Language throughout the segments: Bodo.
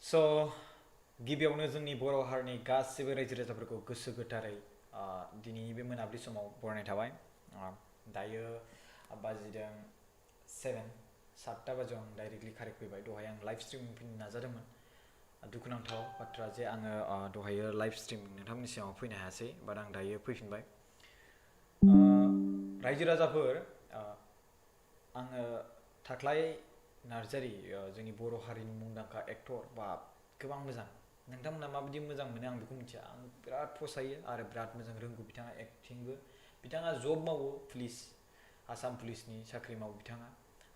स' गिबियावनो जोंनि बर' हारिनि गासिबो रायजो राजाफोरखौ गोसो गोथारै दिनैनि बे मोनाबिलि समाव बरायनाय थाबाय। दायो बाजिदों 7:07 बाजियाव आं डाइरेक्टलि कारेक्ट फैबाय। दहाय आं लाइभ स्ट्रिमिं फैनो नाजादोंमोन। दुखुनांथाव बाथ्रा जे आङो दहायो लाइभ स्ट्रिमिं नोंथांमोननि सिगाङाव फैनो हायासै, बाट आं दायो फैफिनबाय। रायजो राजाफोर, आङो थाख्लाय नार्जारी, जोंनि बर' हारिनि मुंदांखा एक्टर, बा गोबां मोजां। नोंथांमोना माबायदि मोजां मोनो आं बेखौ मिथिया। आं बिराद फसायो आरो बिराद मोजां रोंगौ बिथाङा एक्टिंबो। बिथाङा जब मावो, पुलिस, आसाम पुलिसनि साख्रि मावो बिथाङा।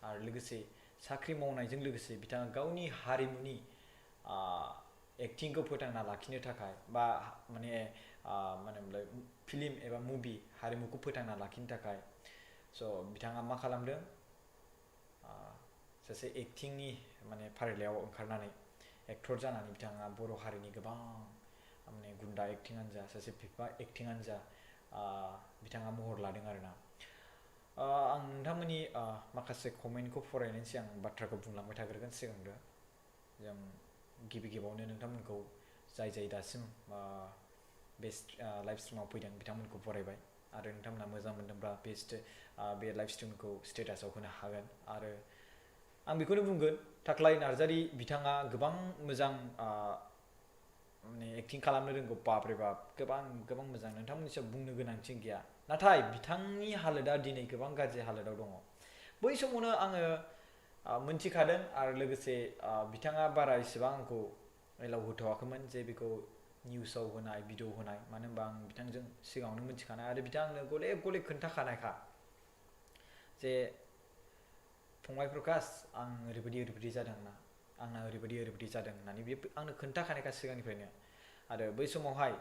आरो लोगोसे साख्रि मावनायजों लोगोसे बिथाङा गावनि हारिमुनि एक्टिंखौ फोथांना लाखिनो थाखाय, बा माने मा होनोमोनलाय, फिल्म एबा मुभि हारिमुखौ फोथांना लाखिनो थाखाय स' बिथाङा मा खालामदों, सासे एक्टिंनि माने फारिलाइयाव ओंखारनानै एक्टर जानानै बिथाङा बर' हारिनि गोबां माने गुन्दा एक्टिंआनो जा, सासे बिफा एक्टिंआनो जा, बिथाङा महर लादों आरोना। आं नोंथांमोननि माखासे कमेन्टखौ फरायनायनि सिगां बाथ्राखौ बुंलांबाय थाग्रोगोन। सिगांग्रो जों गिबियावनो नोंथांमोनखौ जाय दासिम बे लाइभ स्ट्रिमाव फैदों बिथांमोनखौ बरायबाय। आरो नोंथांमोना मोजां मोनदोंब्ला बे लाइभ स्ट्रिमखौ स्टेटासाव होनो हागोन। आरो आं बेखौनो बुंगोन, थाख्लाय नार्जारी बिथाङा गोबां मोजां माने एक्टिं खालामनो रोंगौ। बापरे बाप, गोबां मोजां। नोंथांमोननि सायाव बुंनो गोनांथि गैया। नाथाय बिथांनि हालोदा दिनै गोबां गाज्रि हालोदाव दङ। बै समावनो आङो मोनथिखादों, आरो लोगोसे बिथाङा बारा इसेबां आंखौ एलाउ होथ'वाखैमोन जे बेखौ निउसाव होनाय, भिडिअ होनाय। मानो होनबा आं बिथांजों सिगाङावनो मोनथिखानाय, आरो बिथाङा आंनो गले खोन्थाखानायखा जे फंबाय प्रकाश, आं ओरैबायदि जादों ना, आंना ओरैबायदि जादों होननानै बे आंनो खोन्थाखानायखा सिगांनिफ्रायनो। आरो बै समावहाय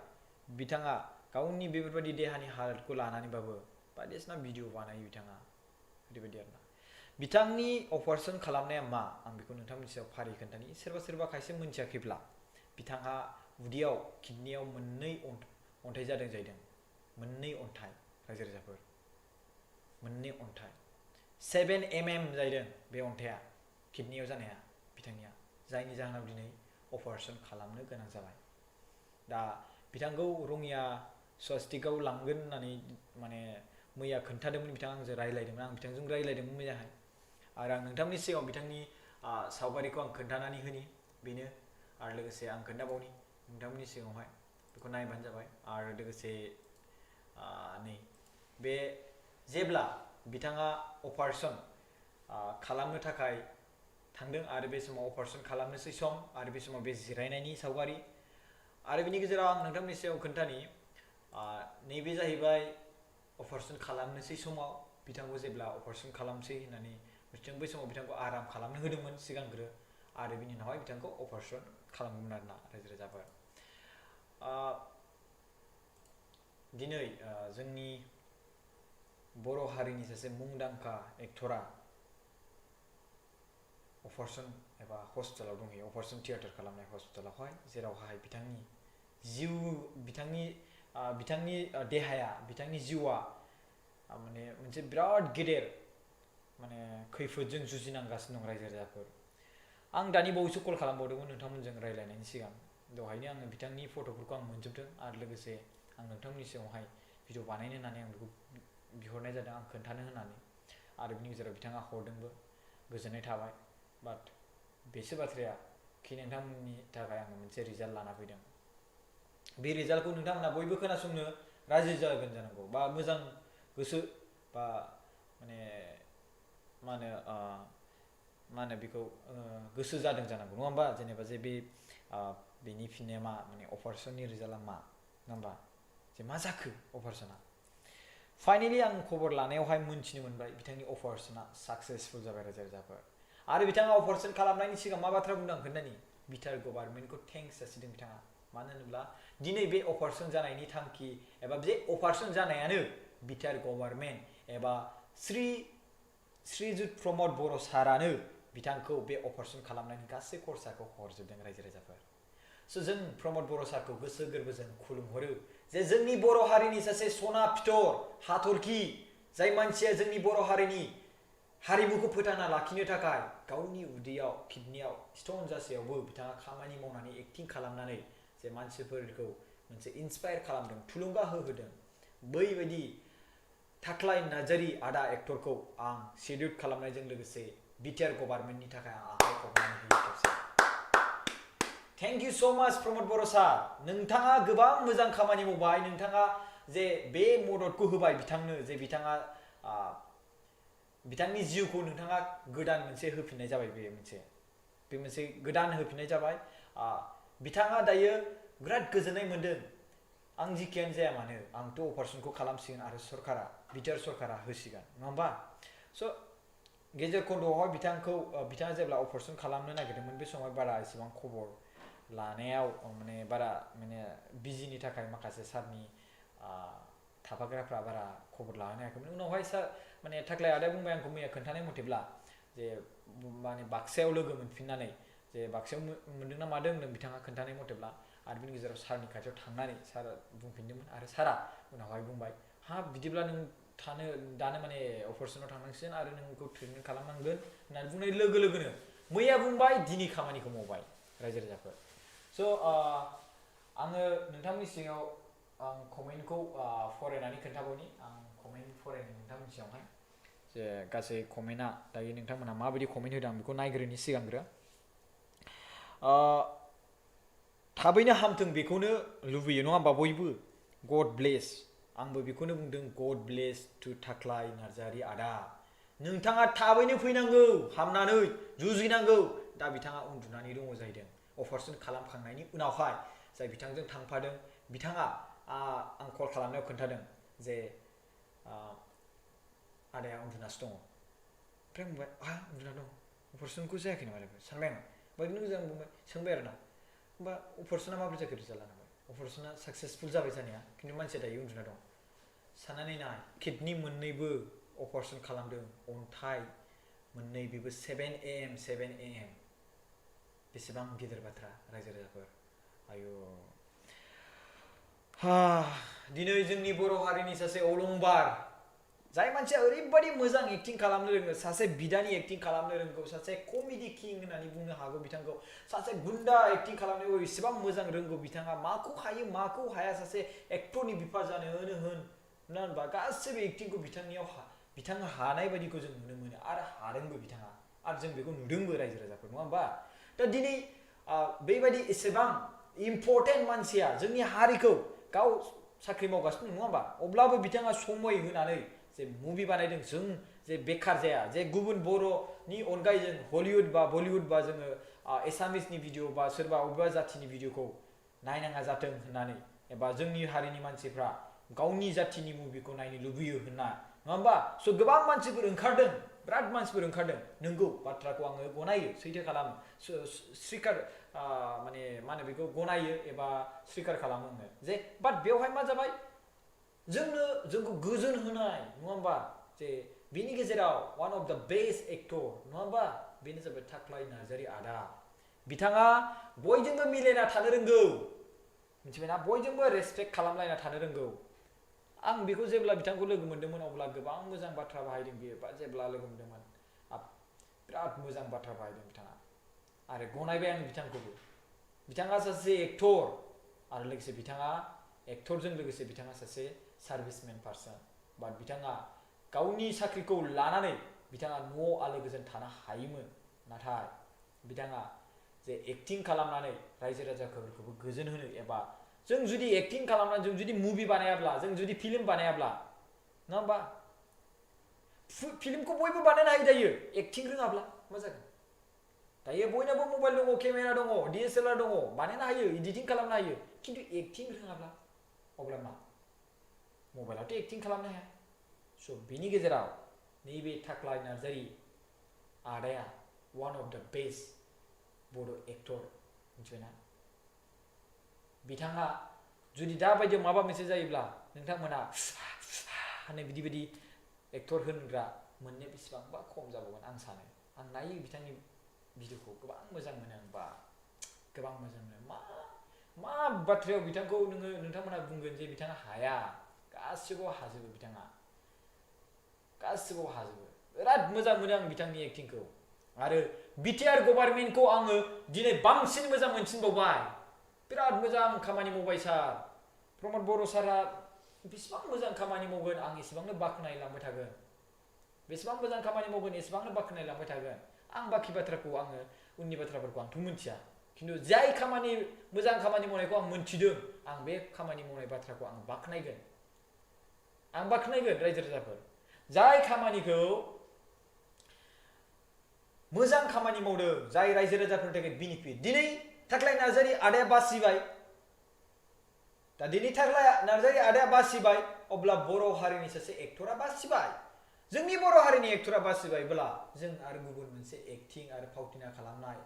बिथाङा गावनि बेफोरबायदि देहानि हालोदखौ लानानैबाबो बायदिसिना भिडिअ बानायो बिथाङा, ओरैबायदि आरोना। बिथांनि अपारेशन खालामनाया मा, आं बेखौ नोंथांमोननि सायाव फारि खोन्थानि। सोरबा खायसे मोनथियाखैब्ला, बिथाङा उदैयाव, किडनियाव मोननै अन्थाइ जादों जाहैदों। मोननै अन्थाइ, रायजो राजाफोर, मोननै अन्थाइ। 7 mm जाहैदों बे अन्थाइया, किडनियाव जानाया बिथांनिया, जायनि जाहोनाव दिनै अपारेशन खालामनो गोनां जाबाय। दा बिथांखौ रङिया स्वास्तिकआव लांगोन होननानै माने मैया खोन्थादोंमोन बिथाङा आंजों रायज्लायदोंमोन। आं बिथांजों रायज्लायदोंमोन मैयाहाय। आरो आं नोंथांमोननि सिगाङाव बिथांनि सावगारिखौ आं खोन्थानानै होनि, बेनो। आरो लोगोसे आं खोन्थाबावनि नोंथांमोननि सिगाङावहाय, बेखौ नायबानो जाबाय। आरो लोगोसे नै बे जेब्ला बिथाङा अपारेशन खालामनो थाखाय थांदों, आरो बे समाव अपारेशन खालामनोसै सम, आरो बे समाव बे जिरायनायनि सावगारि। आरो बिनि गेजेराव आं नोंथांमोननि सायाव खोन्थानि, नैबे जाहैबाय अपारेशन खालामनोसै समाव बिथांखौ जेब्ला अपारेशन खालामसै होननानै मिथिदों, बै समाव बिथांखौ आराम खालामनो होदोंमोन सिगांग्रो, आरो बिनि उनावहाय बिथांखौ अपारेशन खालामदोंमोन आरोना रायजो राजाफोर। दिनै जोंनि बर' हारिनि सासे मुंदांखा एक्टरा अपारेशन एबा हस्पिटालाव दंहैयो, अपारेशन थियेटार खालामनाय हस्पिटालावहाय, जेरावहाय बिथांनि जिउ, बिथांनि देहाया, बिथांनि जिउआ माने मोनसे बिराद गेदेर माने खैफोदजों जुजिनांगासिनो दं रायजो राजाफोर। आं दानि बावैसो कल खालामबावदोंमोन नोंथांमोनजों रायज्लायनायनि सिगां। दहायनो आङो बिथांनि फट'फोरखौ आं मोनजोबदों, आरो लोगोसे आं नोंथांमोननि सिगाङावहाय भिडिअ बानायनो होननानै आं बेखौ बिहरनाय जादों, आं खोन्थानो होननानै। आरो बिनि गेजेराव बिथाङा हरदोंबो, गोजोननाय थाबाय। बाट बेसो बाथ्राया कि नोंथांमोननि थाखाय आङो मोनसे रिजाल्ट लाना फैदों। बे रिजाल्टखौ नोंथांमोना बयबो खोनासंनो राजि जागोन जानांगौ, बा मोजां गोसो, बा माने मा होनो बेखौ गोसो जादों जानांगौ, नङा होमबा? जेनेबा जे बेनि फिननाया मा, माने अपारेशननि रिजाल्टआ मा, नङा होमबा? जे मा जाखो अपारेशना। फाइनालि आं खबर लानायावहाय मोनथिनो मोनबाय बिथांनि अपारेशना साक्सेसफुल जाबाय रायजो राजाफोर। आरो बिथाङा अपारेशन खालामनायनि सिगां मा बाथ्रा बुंदों आं खोन्थानि। बिटार गभार्नमेन्टखौ थेंक्स जासिदों बिथाङा। मानो होनोब्ला दिनै बे अपारेशन जानायनि थांखि, एबा बे अपारेशन जानायानो बिटार गभार्नमेन्ट एबा श्रीजुत प्रमद बर' सारानो बिथांखौ बे अपारेशन खालामनायनि गासै खरसाखौ हरजोबदों रायजो राजाफोर। स' जों प्रमद बर' सारखौ गोसो गोरबोजों खुलुमहरो जे जोंनि बर' हारिनि सासे सना फिथर हाथरखि, जाय मानसिया जोंनि बर' हारिनि हारिमुखौ फोथांना लाखिनो थाखाय गावनि उदैयाव किडनियाव स्टन जासेयावबो बिथाङा खामानि मावनानै एक्टिं खालामनानै जे मानसिफोरखौ मोनसे इन्सपायार खालामदों थुलुंगा होहोदों बैबायदि थाख्लाय नार्जारी आदा एक्टरखौ आं सेल्युट खालामनायजों लोगोसे बिटिआर गभर्नमेन्टनि थाखाय आं आखाइ खबनानै होयो खेबसे थेंक इउ सो माच प्रमद बर' सार नोंथाङा गोबां मोजां खामानि मावबाय नोंथाङा जे बे मददखौ होबाय बिथांनो जे बिथाङा बिथांनि जिउखौ नोंथाङा गोदान मोनसे होफिननाय जाबाय बे मोनसे गोदान होफिननाय जाबाय बिथाङा दायो बिराद गोजोननाय मोनदों आं जिखियानो जाया मानो आंथ' अपारेशनखौ खालामसिगोन आरो सरकारा बिटिआर सरकारा होसिगोन नङा होमबा स' गेजेर खन्द'आवहाय बिथाङा जेब्ला अपारेशन खालामनो नागिरदोंमोन बे समाव बारा एसेबां खबर लानायाव माने बारा माने बिजिनि थाखाय माखासे सारनि थाफाग्राफ्रा बारा खबर लानो हायाखैमोन उनावहाय सार माने थाख्लाय आदाया बुंबाय आंखौ मैया खोन्थानाय मथेब्ला जे माने बाक्सायाव लोगो मोनफिननानै जे बाक्सायाव मोनदों ना मादों होनदों बिथाङा खोन्थानाय मथेब्ला आरो बिनि गेजेराव सारनि खाथियाव थांनानै सारा बुंफिनदोंमोन आरो सारा उनावहाय बुंबाय बिदिब्ला नों दानो माने अपारेशनाव थांनांसिगोन आरो नोंखौ ट्रिटमेन्ट खालामनांगोन होननानै बुंनाय लोगो लोगोनो मैया बुंबाय दिनै खामानिखौ मावबाय रायजो राजाफोर स' आङो नोंथांमोननि सिगाङाव आं कमेन्टखौ फरायनानै खोन्थाबावनि आं कमेन्ट फरायनो नोंथांमोननि सिगाङावहाय जे गासै कमेन्टआ दायो नोंथांमोना माबायदि कमेन्ट होदों आं बेखौ नायग्रोनि सिगांग्रो थाबैनो हामथों बेखौनो लुबैयो नङा होमबा बयबो गड ब्लेस आंबो बेखौनो बुंदों गड ब्लेस टु थाख्लाय नार्जारी आदा नोंथाङा थाबैनो फैनांगौ हामनानै जुजिनांगौ दा बिथाङा उन्दुनानै दङ जाहैदों अपारेशन खालामखांनायनि उनावहाय जाय बिथांजों थांफादों बिथाङा आं कल खालामनायाव खोन्थादों जे आदाया उन्दुनासो दङ ओमफ्राय बुंबाय उन्दुना दं अपारेशनखौ जायाखै नामा सानबाय आं ओमफ्राय मोजां बुंबाय सोंबाय आरो ना होमबा अपारेशना माबोरै जाखो रिजाल्टआ नांबाय अपारेशना साक्सेसफुल जाबाय जानाया खिन्थु मानसिया दायो उन्दुना दं साननानै नाय किडनि मोननैबो अपारेशन खालामदों अन्थाइ मोननै बेबो 7 AM बेसेबां गिदिर बाथ्रा रायजो राजाफोर आयु दिनै जोंनि बर' हारिनि सासे अलंबार जाय मानसिया ओरैबायदि मोजां एक्टिं खालामनो रोङो सासे बिदानि एक्टिं खालामनो रोंगौ सासे कमेडि किं होननानै बुंनो हागौ बिथांखौ सासे गुन्डा एक्टिं खालामनायाव एसेबां मोजां रोंगौ बिथाङा माखौ हायो माखौ हाया सासे एक्टरनि बिफा जानो होन ना होनबा गासैबो एक्टिंखौ बिथाङा हानाय बायदिखौ जों नुनो मोनो आरो हादोंबो बिथाङा आरो जों बेखौ नुदोंबो रायजो राजाफोर नङा होमबा दा दिनै बेबायदि एसेबां इम्परटेन्ट मानसिया जोंनि हारिखौ गाव साख्रि मावगासिनो नङा होमबा अब्लाबो बिथाङा समय होनानै जे मुभि बानायदों जों जे बेखार जाया जे गुबुन बर'नि अनगायै जों हलिउड बा बलिउड बा जोङो एसामिसनि भिडिअ बा सोरबा अबेबा जाथिनि भिडिअखौ नायनाङा जाथों होननानै एबा जोंनि हारिनि मानसिफ्रा गावनि जाथिनि मुभिखौ नायनो लुबैयो होनना नङा होमबा स' गोबां मानसिफोर ओंखारदों बिराद मानसिफोर ओंखारदों नंगौ बाथ्राखौ आङो गनायो सैथो खालामो स्रिकार माने मा होनो बेखौ गनायो एबा स्रिकार खालामो आङो जे बाट बेवहाय मा जाबाय जोंखौ गोजोन होनाय नङा होमबा जे बेनि गेजेराव वान अफ द बेस्ट एक्टर नङा होमबा बेनो जाबाय थाख्लाय नार्जारी आदा बिथाङा बयजोंबो मिलायना थानो रोंगौ मिथिबायना बयजोंबो रेसपेक्ट खालामलायना थानो रोंगौ आं बेखौ जेब्ला बिथांखौ लोगो मोन्दोंमोन अब्ला गोबां मोजां बाथ्रा बाहायदों बियो बा जेब्ला लोगो मोन्दोंमोन बिराद मोजां बाथ्रा बाहायदों बिथाङा आरो गनायबाय आं बिथांखौबो बिथाङा सासे एक्टर आरो लोगोसे बिथाङा एक्टरजों लोगोसे बिथाङा सासे सार्भिसमेन पार्सन बाट बिथाङा गावनि साख्रिखौ लानानै बिथाङा न'आव आलो गोजोन थानो हायोमोन नाथाय बिथाङा जे एक्टिं खालामनानै रायजो राजाफोरखौबो गोजोन होनो एबा जों जुदि एक्टिं खालामनानै जों जुदि मुभि बानायाब्ला जों जुदि फिल्म बानायाब्ला नङा होमबा फिल्मखौ बयबो बानायनो हायो दायो एक्टिं रोङाब्ला मा जागोन दायो बयनाबो मबाइल दङ केमेरा दङ DSLR दङ बानायनो हायो एडिटिं खालामनो हायो खिन्थु एक्टिं रोङाब्ला अब्ला मा मबाइलावथ' एक्टिं खालामनो हाया स' बिनि गेजेराव नैबे थाख्लाय नार्जारी आदाया वान अफ द बेस्ट बड' एक्टर मिथिबायना बिथाङा जुदि दाबायदियाव माबा मोनसे जायोब्ला नोंथांमोना होननाय बिदि एक्टर होनग्रा मोननो बेसेबांबा खम जाबावगोन आं सानो आं नायो बिथांनि भिडिअखौ गोबां मोजां मोनो आं बा गोबां मोजां मोनो मा बाथ्रायाव बिथांखौ नोंथांमोना बुंगोन जे बिथाङा हाया गासिबो हाजोबो बिथाङा गासिबो हाजोबो बिराद मोजां मोनो आं बिथांनि एक्टिंखौ आरो बिटिआर गभार्नमेन्टखौ आङो दिनै बांसिन मोजां मोनसिनबावबाय बिराद मोजां खामानि मावबाय सार प्रमद बर' सारा बेसेबां मोजां खामानि मावगोन आं एसेबांनो बाख्नायलांबाय थागोन बेसेबां मोजां खामानि मावगोन एसेबांनो बाख्नायलांबाय थागोन आं बाखि बाथ्राखौ आङो उननि बाथ्राफोरखौ आंथ' मिथिया खिन्थु जाय खामानि मोजां खामानि मावनायखौ आं मोनथिदों आं बे खामानि मावनाय बाथ्राखौ आं बाख्नायगोन रायजो राजाफोर जाय खामानिखौ मोजां खामानि मावदों जाय रायजो राजाफोरनि थाखाय बेनिफिट दिनै थाख्लाय नार्जारि आदाया बासिबाय दा दिनै थाख्लाय नार्जारि आदाया बासिबाय अब्ला बर' हारिनि सासे एक्टरा बासिबाय जोंनि बर' हारिनि एक्टरा बासिबायब्ला जों आरो गुबुन मोनसे एक्टिं आरो फावथिना खालामनाय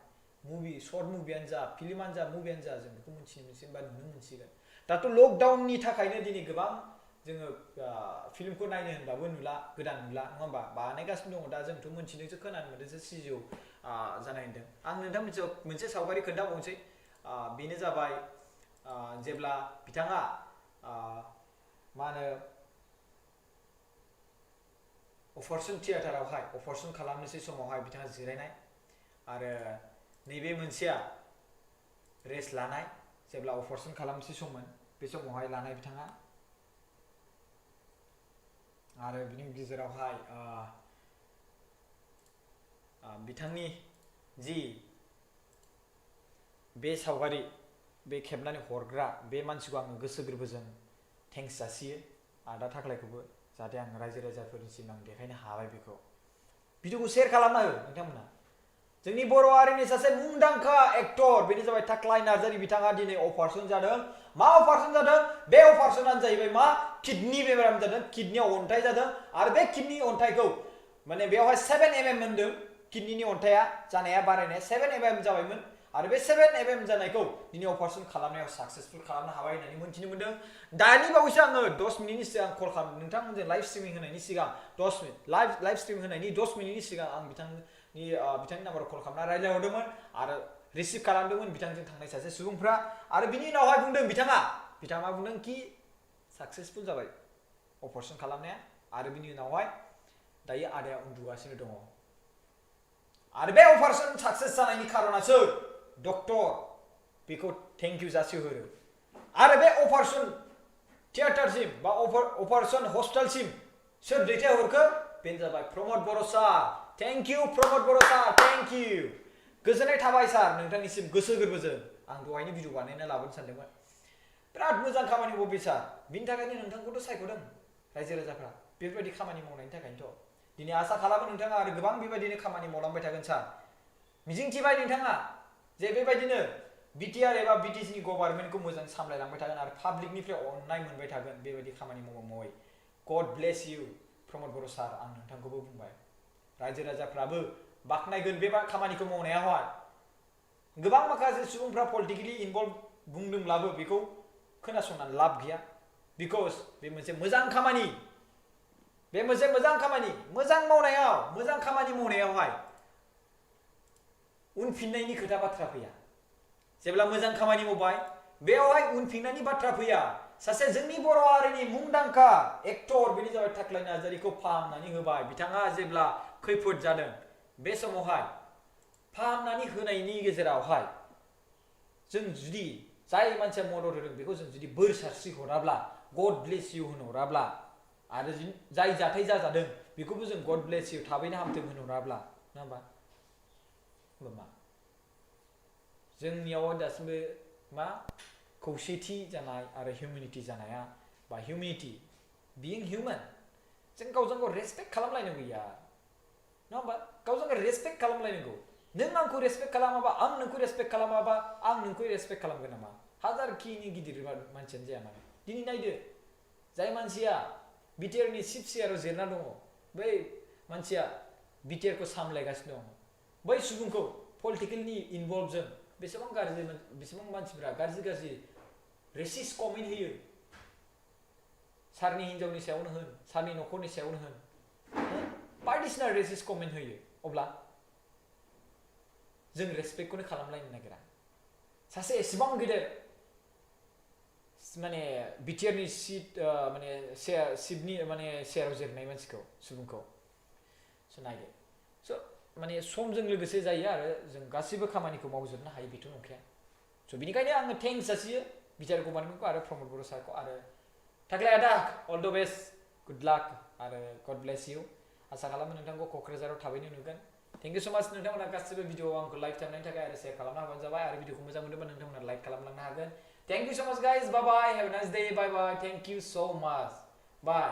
मुभि सर्ट मुभियानो जा फिल्मानो जा मुभियानो जा जों बेखौ मिथिनो मोनसिगोन बा नुनो मोनसिगोन दाथ' लकडाउननि थाखायनो दिनै गोबां जोङो फिल्मखौ नायनो होनबाबो नुला गोदान नुला नङा होमबा बानायगासिनो दङ दा जोंथ' मोनथिदोंसो खोनानो मोन्दोंसो सिजौ जानाय होनदों आं नोंथां मोनसे सावगारि खोन्थाबावनोसै बेनो जाबाय जेब्ला बिथाङा मा होनो अपारेशन थियेटारावहाय अपारेशन खालामनोसै समावहाय बिथाङा जिरायनाय आरो नैबे मोनसेया रेस्ट लानाय जेब्ला अपारेशन खालामनोसै सममोन बे समावहाय लानाय बिथाङा आरो बिनि गेजेरावहाय बिथांनि जि बे सावगारि बे खेबनानै हरग्रा बे मानसिखौ आङो गोसो गोरबोजों थेंक्स जासियो आदा थाख्लायखौबो जाहाथे आं रायजो राजाफोरनिसिम आं देखायनो हाबाय बेखौ भिडिअखौ शेयार खालामना हो नोंथांमोना जोंनि बर' हारिनि सासे मुंदांखा एक्टर बेनो जाबाय थाख्लाय नार्जारि बिथाङा दिनै अपारेशन जादों मा अपारेशन जादों बे अपारेशनानो जाहैबाय मा किडनि बेराम जादों किडनियाव अन्थाइ जादों आरो बे किडनि अन्थाइखौ माने बेवहाय 7 mm मोनदों किडनिनि अन्थाइया जानाया बारायनाया 7 mm जाबायमोन आरो बे 7 mm जानायखौ दिनै अपारेशन खालामनायाव साक्सेसफुल खालामनो हाबाय होननानै मोन्थिनो मोन्दों दानि बावैसो आङो 10 मिनिटनि सिगां कल खालाम नोंथांमोनजों लाइभ स्ट्रिमिं होनायनि सिगां 10 मिनिट लाइभ स्ट्रिमिं होनायनि 10 मिनिटनि सिगां आं बिथांनि नाम्बाराव कल खालामना रायज्लायहरदोंमोन आरो रिसिभ खालामदोंमोन बिथांजों थांनाय सासे सुबुंफ्रा आरो बिनि उनावहाय बुंदों बिथाङा बुंदों कि साक्सेसफुल जाबाय अपारेशन खालामनाया आरो बिनि उनावहाय दायो आदाया उन्दुगासिनो दङ आरो बे अपारेशन साक्सेस जानायनि खारनासो डक्टर बेखौ थेंक इउ जासिहरो आरो बे अपारेशन थियेटारसिम बा अपारेशन हस्पिटालसिम सोर दैथायहरखो बेनो जाबाय Pramod Boro' sir thank you Pramod Boro' sir thank you गोजोननाय थाबाय सार नोंथांनिसिम गोसो गोरबोजों आं दहायनो भिडिअ बानायना लाबोनो सानदोंमोन बिराद मोजां खामानि मावबाय सार बिनि थाखायनो नोंथांखौथ' सायख'दों रायजो राजाफ्रा बेफोरबायदि खामानि मावनायनि थाखायनोथ' दिनै आसा खालामो नोंथाङा आरो गोबां बेबायदिनो खामानि मावलांबाय थागोन सार मिजिंथिबाय नोंथाङा जे बेबायदिनो बिटिआर एबा बिटिसिनि गभर्नमेन्टखौ मोजां सामलायलांबाय थागोन आरो पाब्लिकनिफ्राय अननाय मोनबाय थागोन बेबायदि खामानि मावै गड ब्लेस इउ प्रमद बर' सार आं नोंथांखौबो बुंबाय रायजो राजाफ्राबो बाख्नायगोन बे खामानिखौ मावनायावहाय गोबां माखासे सुबुंफ्रा पलिटिकेलि इनभल्भ बुंदोंब्लाबो बेखौ खोनासंनानै लाब गैया बिकज बे मोनसे मोजां खामानि मोजां खामानि मावनायावहाय उनफिननायनि खोथा बाथ्रा फैया जेब्ला मोजां खामानि मावबाय बेयावहाय उनफिननायनि बाथ्रा फैया सासे जोंनि बर' हारिनि मुंदांखा एक्टर बेनो जाबाय थाख्लाय नार्जारिखौ फाहामनानै होबाय बिथाङा जेब्ला खैफोद जादों बे समावहाय फाहामनानै होनायनि गेजेरावहाय जों जुदि जाय मानसिया मदद होदों बेखौ जों जुदि बोर सारस्रि हराब्ला गड ब्लेस इउ होनहराब्ला आरो जाय जाथाय जाजादों बेखौबो जों गड ब्लेस इउ थाबैनो हामथों होनहराब्ला नङा होमबा मा जोंनियाव दासिमबो मा खौसेथि जानाय आरो हिउमेनिटि जानाया बा हिउमेनिटि बिइं हिउमेन जों गावजों गाव रेसपेक्ट खालामलायनांगौ यार नङा होमबा गावजों गाव रेसपेक्ट खालामलायनांगौ नों आंखौ रेसपेक्ट खालामाबा आं नोंखौ रेसपेक्ट खालामाबा आं नोंखौ रेसपेक्ट खालामगोन नामा हाजारखिनि गिदिर मानसियानो जाया मानो दिनै नायदो जाय मानसिया बिटिआरनि चिफ चेयाराव जिरायना दङ बै मानसिया बिटिआरखौ सामलायगासिनो दङ बै सुबुंखौ पलिटिकेलनि इनभल्भजों बेसेबां मानसिफ्रा गाज्रि रेसिस्ट कमेन्ट होयो सारनि हिनजावनि सायावनो होन सारनि न'खरनि सायावनो होन बायदिसिना रेसिस्ट कमेन्ट होयो अब्ला जों रेसपेक्टखौनो खालामलायनो नागिरा सासे एसेबां गिदिर माने बिटिआरनि सिट माने चिफनि माने चेयाराव जिरायनाय मानसिखौ सुबुंखौ स' नायदो स' माने समजों लोगोसे जायो आरो जों गासिबो खामानिखौ मावजोबनो हायो बेथ' नंखाया स' बिनिखायनो आङो थेंक्स जासियो बिचार गभार्नमेन्टखौ आरो प्रमद बर' सारखौ आरो थाख्लाय आदा अल द बेस्ट गुड लाक आरो गड ब्लेस इउ आसा खालामो नोंथांखौ क'क्राझाराव थाबैनो नुगोन थेंक इउ स' माच नोंथांमोना गासिबो भिडिअ'आव आंखौ लाइक खालामनायनि थाखाय आरो शेयार खालामना होबानो जाबाय आरो भिडिअ'खौ मोजां मोनदोंबा नोंथांमोना लाइक खालामलांनो हागोन thank you so' much guys bye bye have a nice day bye bye thank you so' much bye